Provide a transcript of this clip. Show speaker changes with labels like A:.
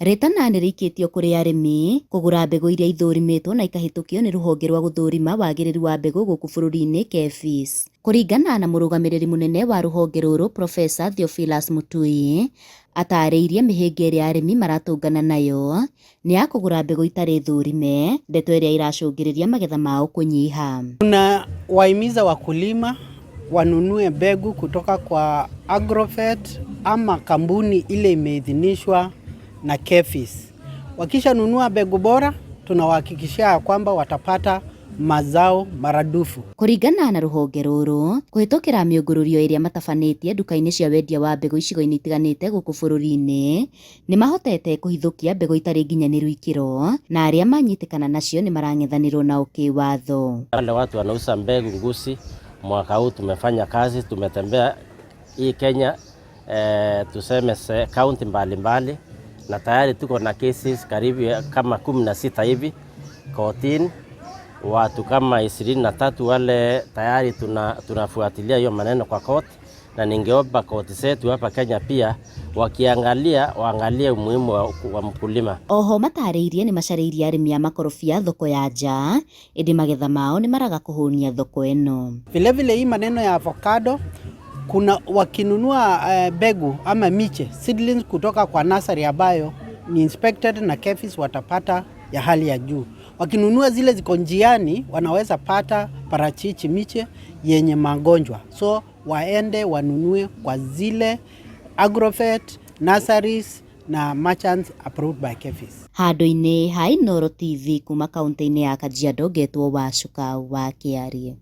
A: Rĩtana nĩ rĩikĩtio kũrĩ arĩmi kũgũra mbegũ iria ithũrimĩtwo na ikahĩtũkio nĩ rũhonge rwa gũthũrima wagĩrĩru wa mbegũ gũkũ bũrũri-inĩ KEPHIS. Kũringana na mũrũgamĩrĩri mũnene wa rũhonge rũrũ Professor Theophilus Mutui, atarĩirie mĩhĩnga ĩrĩa arĩmi maratũngana nayo nĩ ya kũgũra mbegũ itarĩ thũrime, ndeto ĩrĩa ĩracũngĩrĩria magetha mao kũnyiha.
B: Tunawahimiza wakulima wanunue mbegu kutoka kwa Agrovet ama kampuni ile imeidhinishwa na KEPHIS. Wakishanunua mbegu bora, tunawahakikishia ya kwamba watapata mazao maradufu.
A: Kũringana na rũhonge rũrũ, kũhĩtũkĩra mĩũngũrũrio ĩrĩa matabanĩtie nduka-inĩ cia wendia wa mbegũ icigo-inĩ itiganĩte gũkũ bũrũri-inĩ, nĩ mahotete kũhithũkia mbegũ itarĩ nginyanĩru ikĩro, na arĩa manyitĩkana nacio nĩ marang'ethanĩrwo nao kĩwatho.
C: Wale watu wanauza mbegu ngusi, mwaka huu tumefanya kazi, tumetembea hii Kenya tuseme kaunti mbalimbali, na tayari tuko na cases karibu kama 16 hivi kotini, watu kama 23 wale tayari tunafuatilia hiyo maneno kwa court, na ningeomba koti zetu hapa Kenya pia wakiangalia waangalie umuhimu wa mkulima.
A: Oho matarĩirie nĩ macarĩirie arĩmi a makorobia thoko ya nja ĩndĩ magetha mao nĩ maraga kũhũnia thoko ĩno.
B: Vilevile hii maneno ya avocado, kuna wakinunua mbegu ama miche seedlings kutoka kwa nursery ambayo ni inspected na KEPHIS watapata ya hali ya juu. Wakinunua zile ziko njiani wanaweza pata parachichi miche yenye magonjwa, so waende wanunue kwa zile Agrovet nurseries na merchants approved by KEPHIS.
A: Handũ-inĩ ha Inooro TV kuma kaunti-inĩ ya Kajiado ngetwo Wacuka wa Kĩarie.